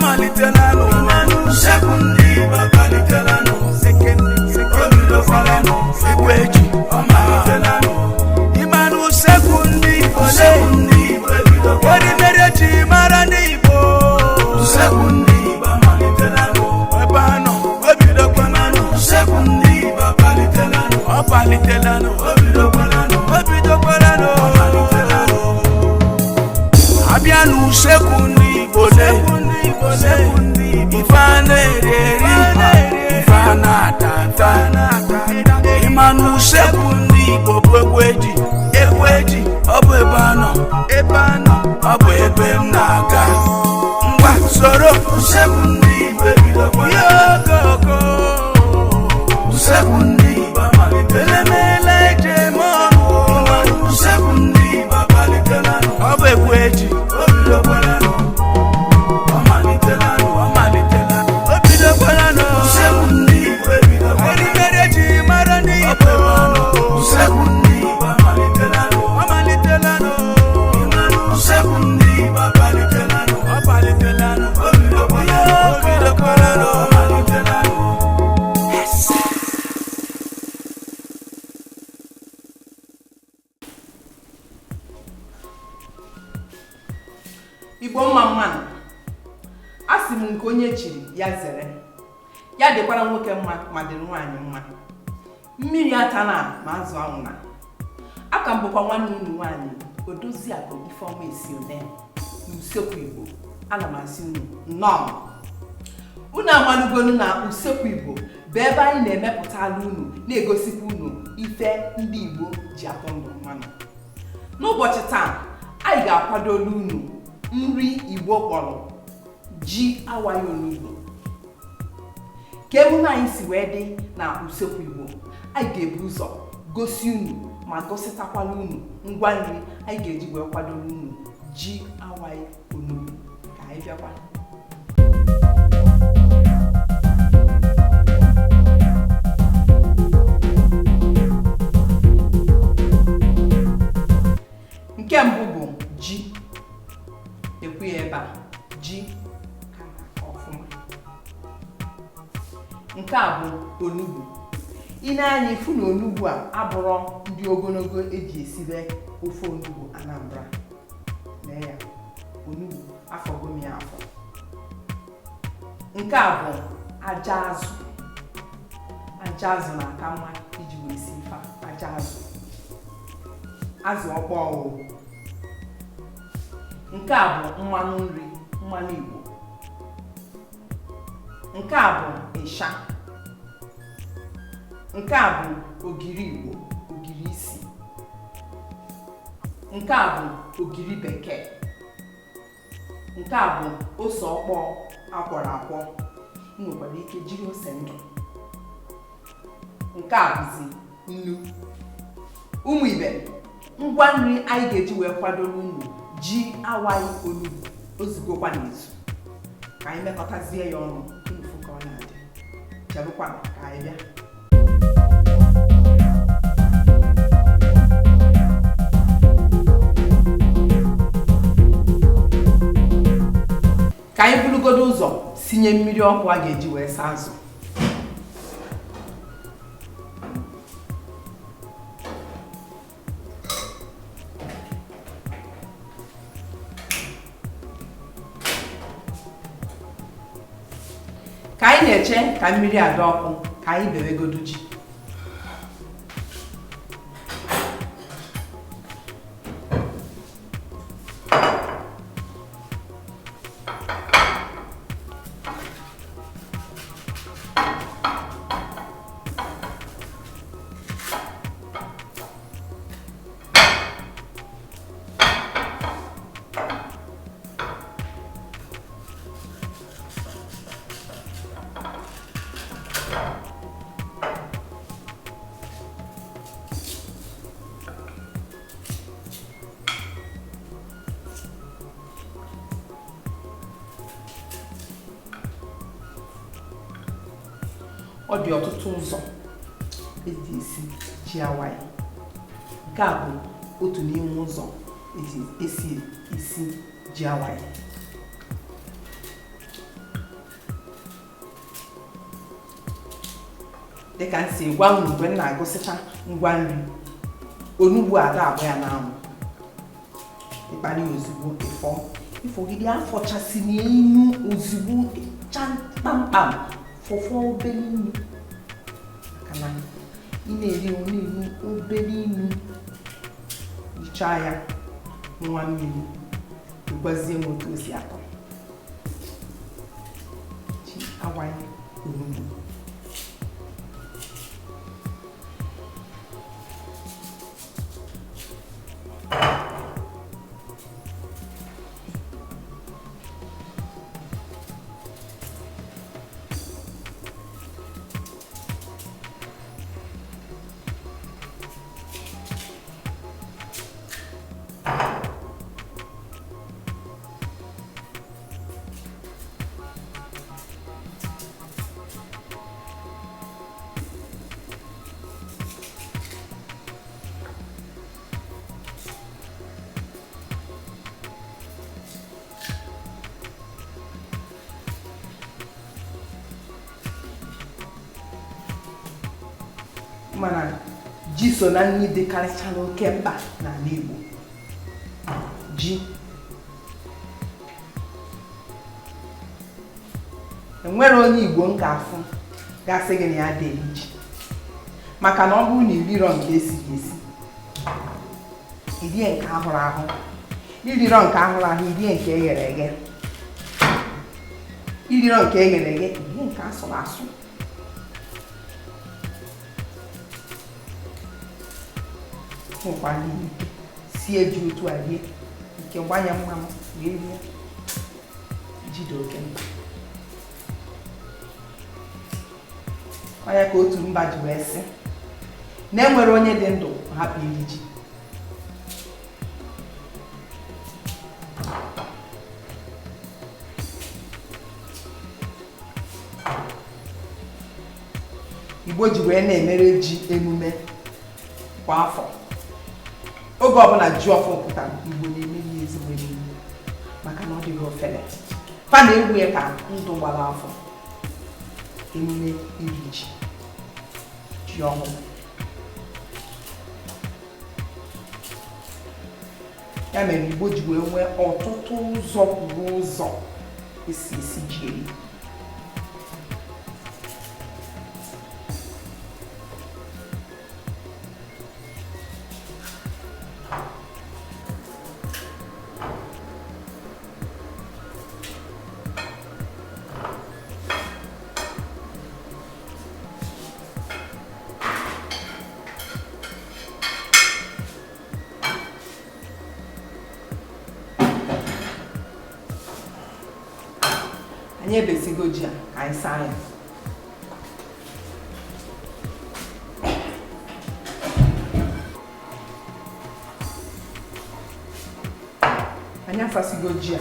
malitela n'ụwa. Usekwu ndị Igbo akalitela nụ. O bidokwala nụ. Egwu eji, ọ malitela nụ. Ịma na usekwu ndị Igbo erimeri ji mara ndị Igbo. Usekwu ndị Igbo amalitela nụ. Ebe a nọ, o bidokwala nụ. Usekwu ndị Igbo akalitela nụ. Ọ palitela nụ. O bidokwala nụ. O bidokwala nụ. Ọ malitela nụ. Abịa n'usekwu ndị Igbo le, ife a na-eri eri, ife a na-ata ata. Ịma na usekwu ndị Igbo bụ egwu eji, egwu eji, ọ bụ ebe a nọ, ebe a nọ, ọ bụ ebe m na-aga. Ngwa soro usekwu ndị Igbo ebidokwa ya okoko. Usekwu ndị Igbo amalitela, emeela eji eme ọnụ. Usekwu ndị Igbo akalitela nụ. Ọ bụ egwu eji, o bidokwala nụ. Ọ malitela nụ, ọ malitela, o bidokwala nụ. Usekwu ndị Igbo ebidokwala. Erimeri eji mara ndị Igbo. Usekwu ndị Igbo amalitela nụ. Ọ malitela nụ. Usekwu ndị Igbo akalitela nụ. Ọ palitela nụ. O bidokwala nụ. O bidokwala nụ. Ọ malitela nụ. Igbo mma mma nụ. A sị m nke onye chiri ya zere, ya dịkwara nwoke mma ma dịrị nwaanyị mma. Mmiri atana ma azụ anwụna. Aka m bụkwa nwanne unu nwaanyị, Odoziakụ Ifeọma Esione, n'Usekwu Igbo. Ana m asị unu nnọọ. Unu amalugonu na Usekwu Igbo bụ ebe anyị na-emepụtala unu, na-egosikwa unu ife ndị Igbo ji atọ ndụ mmanụ. N'ụbọchị taa, anyị ga-akwadolu unu nri Igbo kpọrọ ji awaghị onugbu. Ka emume anyị si wee dị na Usekwu Igbo, anyị ga-ebu ụzọ gosi unu ma gositakwala unu ngwa nri anyị ga-eji wee kwadoro unu ji awaghị onugbu. Ka anyị bịakwa. Nke mbụ bụ ji. Ekwu ya ebe a, ji ka na-aka ọfụma. Nke a bụ onugbu. I nee anya ịfụ na onugbu a abụrọ ndị ogologo eji esibe ofe onugbu Anambra. Lee ya, onugbu afọgo m ya afọ. Nke a bụ aja azụ. Aja azụ na-aka mma iji wee si ife a. Aja azụ, azụ ọkpọọ o. Nke a bụ mmanụ nri, mmanụ Igbo. Nke a bụ ịsha. Nke a bụ ogiri Igbo, ogiri isi. Nke a bụ ogiri bekee. Nke a bụ ose ọkpọọ akwọrọ akwọ. Ị nwekwara ike jiri ose ndụ. Nke a bụzi nnu. Ụmụ ibe, ngwa nri anyị ga-eji wee kwadoro unu ji awaghị onugbu ozugokwa n'izu. Ka anyị mekọtazie ya ọnụ, unu fụ ka ọ na-adị. Chelụkwa ka anyị bịa. Ka anyị burugodo ụzọ sinye mmiri ọkụ a ga-eji wee saa azụ. Ka anyị na-eche ka mmiri ada ọkụ, ka anyị bewegodu ji. Ọ dị ọtụtụ ụzọ eji esi ji awaị. Nke a bụ otu n'ime ụzọ eji esi esi ji awaị. Dịka m si gwa unu mgbe m na-agụsịcha ngwa nri, onugbu ada agba ya n'anwụ, ịkpali ozugbo ịfọ ịfọgide afọchasị n'elu ozugbo cha kpamkpam, fọfọ obere inu, maka na ị na-eri ọ na-enu obere inu. Hichaa ya nwa mmiri, gwazie m otu o si atọ. Ji awanye onugbu. Mana ji so na nri dịkarịchara oke mkpa n'ala Igbo. Ji enwere onye Igbo m ga-afụ gasị gị na ya dị eri ji, maka na ọ bụrụ na irirọ nke esiri esi, irie nke ahụrụ ahụ, irirọ nke ahụrụ ahụ, irie nke eghere eghe, irirọ nke eghere eghe, irie nke asụrụ asụ. Nwekwara ike sie ji otu a rie, nke gbanye mmanụ wee rie. Ji dị oke mkpa. Onye ka otu mba ji wee sị na enwere onye dị ndụ hapụ iri ji. Igbo ji wee na-emere ji emume kwa afọ. Oge ọbụla ji ọfụ pụtara, Igbo na-eme ya ezigbo emume, maka na ọ dịghị ofele. Fa na-egwu ya ka ndụ gbara afọ. Emume iri ji, ji ọhụrụ. Ya mere Igbo ji wee nwee ọtụtụ ụzọ kwuru ụzọ esi esi ji eri. Anyị ebesigo ji a, ka anyị saa ya. Anyị asasigo ji a,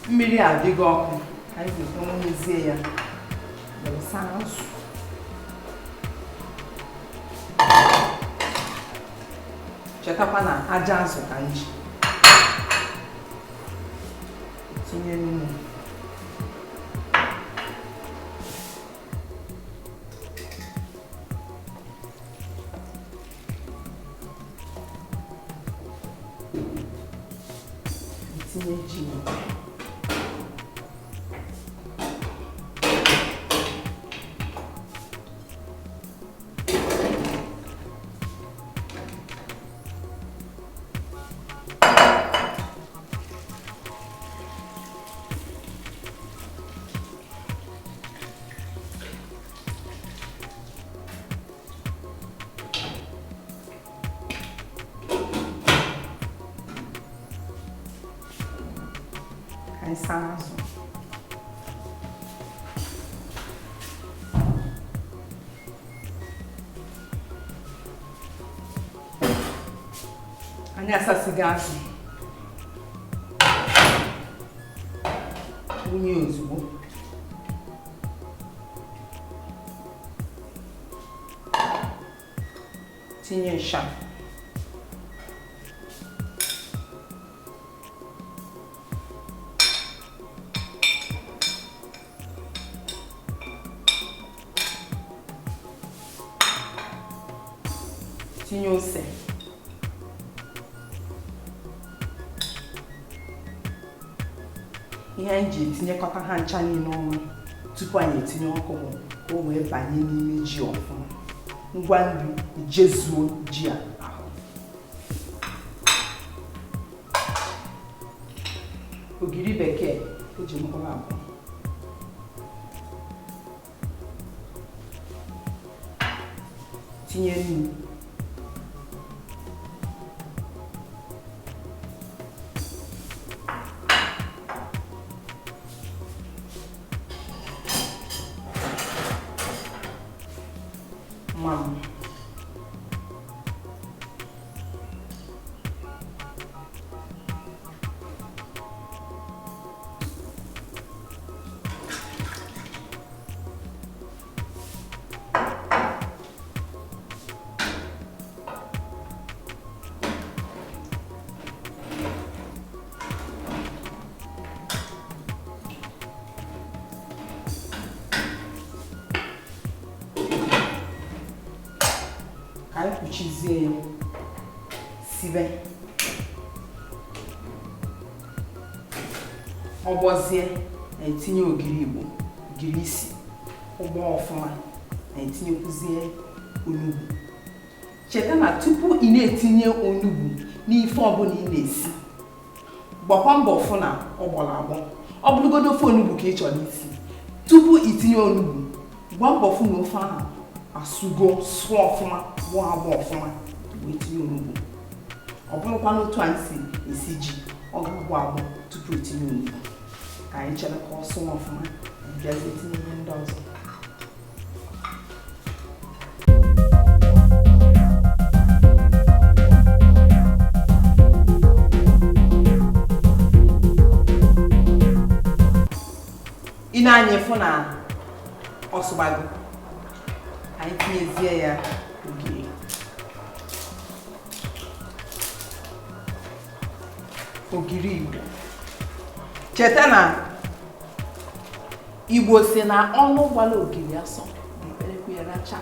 mmiri adịghị ọkụ, anyị ga-enwenyezie ya were saa azụ. Chetakwa na aja azụ ka m ji tinye nnu, tinye ji, anyị saa azụ. Anyị asasigo azụ, wunye ozugbo. Tinye nsha, Tinye ose. Ihe anyị ji etinyekọta ha ncha niile ọnụ tupu anyị etinye ọkụ bụ ka o wee banye n'ime ji ọfụma. Ngwa nri ijezuo ji a ahụ. Ogiri bekee eji mkpụrụ abụọ. Tinye nnu. Mmanụ. Ka anyị kpuchizie ya sibe, ọgbọzie na-etinye ogiri Igbo, ogiri isi, ụgbọ ọfụma, na-etinyekwuzie onugbu. Cheta na tupu ị na-etinye onugbu n'ife ọbụla ị na-esi, gbakwa mbọ fụ na ọ gbọrọ agbọ. Ọ bụrụgodo ofe onugbu ka ị chọrọ isi, tupu itinye onugbu, gbaa mbọ fụ na ofe ahụ asụgo sụọ ọfụma, gbọọ agbọ ọfụma, wee tinye onugbu. Ọ bụrụkwa n'otu anyị si esi ji, ọ ga-agbọ agbọ tupu etinye onugbu. Ka anyị chere ka ọ sụọ ọfụma, bịazie tinye ihe ndị ọzọ. Ị na-anya ịfụ na ọ sụgbago, anyị tinyezie ya ogiri. Ogiri Igbo. Cheta na Igbo si na ọnụ gbara ogiri asọ ga-ekperekwa ya racha,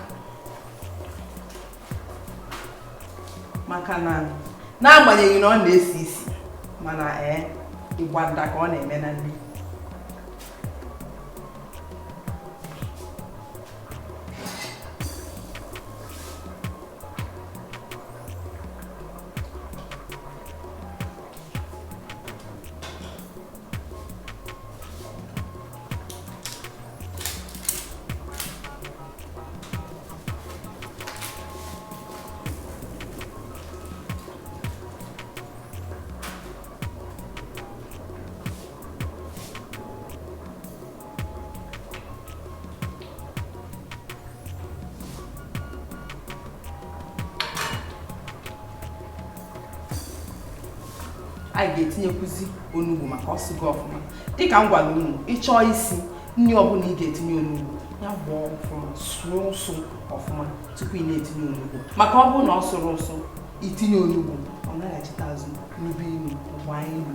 maka na n'agbanyeghị na ọ na-esi isi, mana ịgbada ka ọ na-eme na nri. Anyị ga-etinyekwuzi onugbu maka ọsụgo ọfụma. Dịka m gwara unu, ịchọọ isi nri ọbụla ị ga-etinye onugbu, ya gbọọ ọfụma, sụọ ụsụ ọfụma tupu ị na-etinye onugbu. Maka ọ bụrụ na ọ sụrụ ụsụ, itinye onugbu, ọ naghachite azụ n'ube inu, gbaa inu.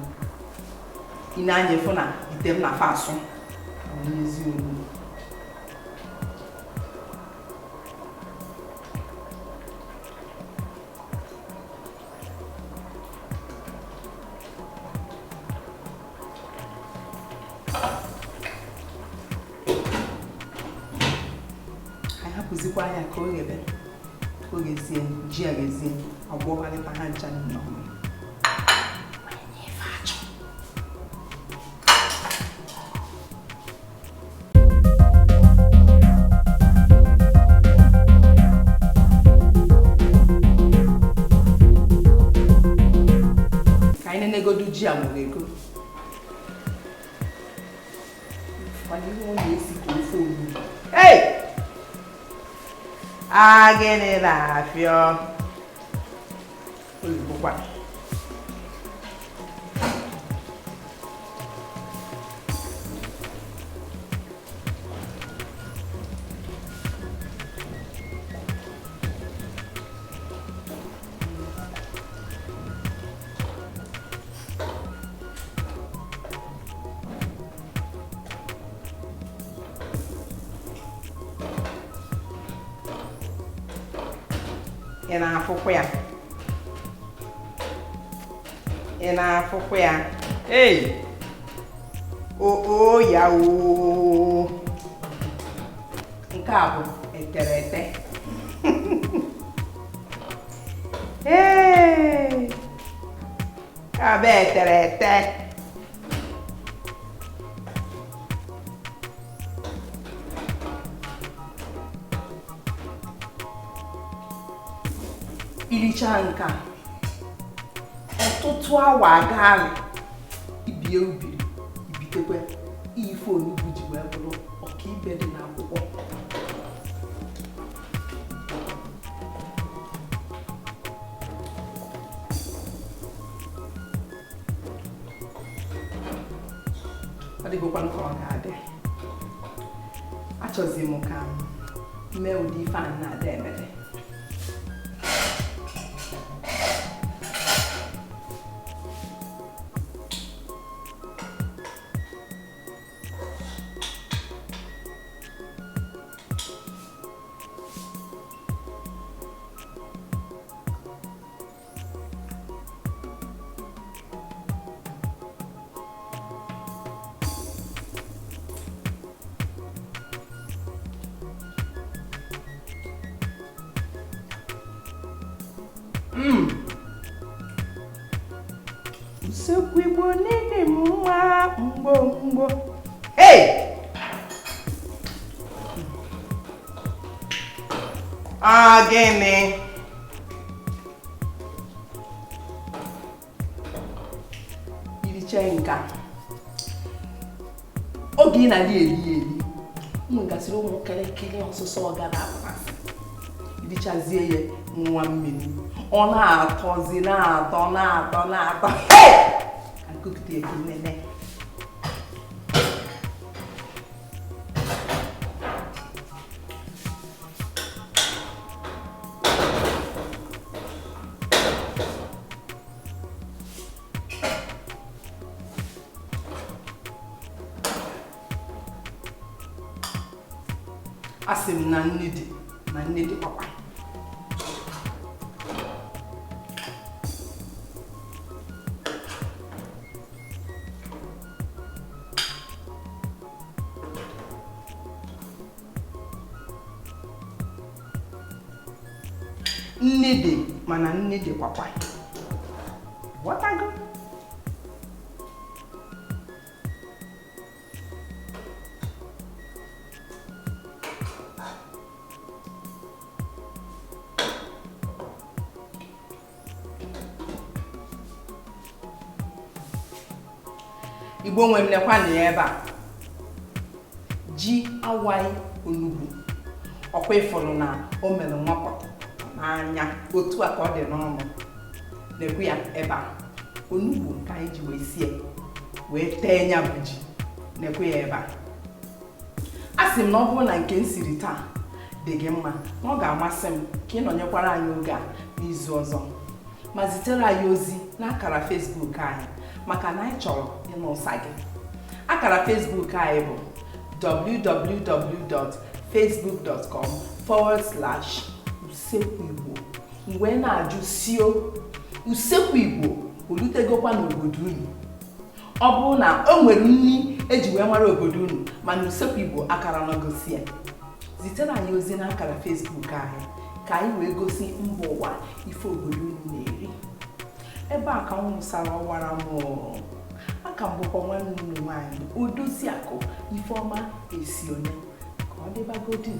Ị na-anya ịfụ na ite m na-afa asụ, onyezi onugbu. Hapụzikwa ya ka o ghebe, o ghezie, ji a ghezie, agwọgharịta ha ncha niile ọnụ. Ka anyị nenegodu ji a nwere ego. Ihe ọ na-esi ka ofe onugbu. Hey! Gịnị na-afịọ? Olugbo. Ị Ị na-afụkwa ya? Ị na-afụkwa ya? Ei! O ya o! Nke a bụ eterete. Ee! Nke a bụ eterete. Iricha nke a, ọtụtụ awa agaala ibie ubiri ibitekwe ife onugbu ji wee bụrụ ọkaibe dị n'akwụkwọ. Ọ dịgokwanụ ka ọ ga-adị. Achọzi m ka m mee ụdị ife a na-ada emede. Usekwu Igbo niile m mma mgbo mgbo. Hey! Ah, gịnị? Iriche nka. Oge ị na-adị eri eri, nwegasịrị ụmụ kịrịkịrị ọsụsọ ọ gara apụtasị. Irichazie ya nwa mmiri, ọ na-atọzi na-atọ na-atọ na-atọ. Hey! Ka nkupụta ya ka nene. Asị m na nne dị na nne dị papa. Nne dị mana nne dị kwakwa. Ghọtago? Igbo nwe m nekwa na ya ebe a. Ji awaị onugbu. Ọkwa ịfụrụ na o mere nwapọtọ n'anya otu a ka ọ dị n'ọnụ. Nekwu ya ebe a. Onugbu nke anyị ji wee sie wee tee ya bụ ji. Nekwu ya ebe a. A sị m na ọ bụrụ na nke m siri taa dị gị mma, na ọ ga-amasị m ka ị nọnyekwara anyị oge a n'izu ọzọ, ma zitere anyị ozi n'akara Facebook anyị maka na anyị chọrọ ịnụ ụsa gị. Akara Facebook anyị bụ www.facebook.com/usekwuigbo. Mgbe na-ajụ sio Usekwu Igbo olutegokwa n'obodo unu. Ọ bụrụ na o nwere nri eji wee mara obodo unu mana Usekwu Igbo akara nọgosi ya, zitere anyị ozi n'akara Facebook anyị ka anyị wee gosi mba ụwa ife obodo unu na-eri. Ebe a ka m wụsara ọwara m. Aka m bụkwa nwanne unu nwaanyị Odoziakụ Ifeọma Esione. Ka ọ dịbagodi.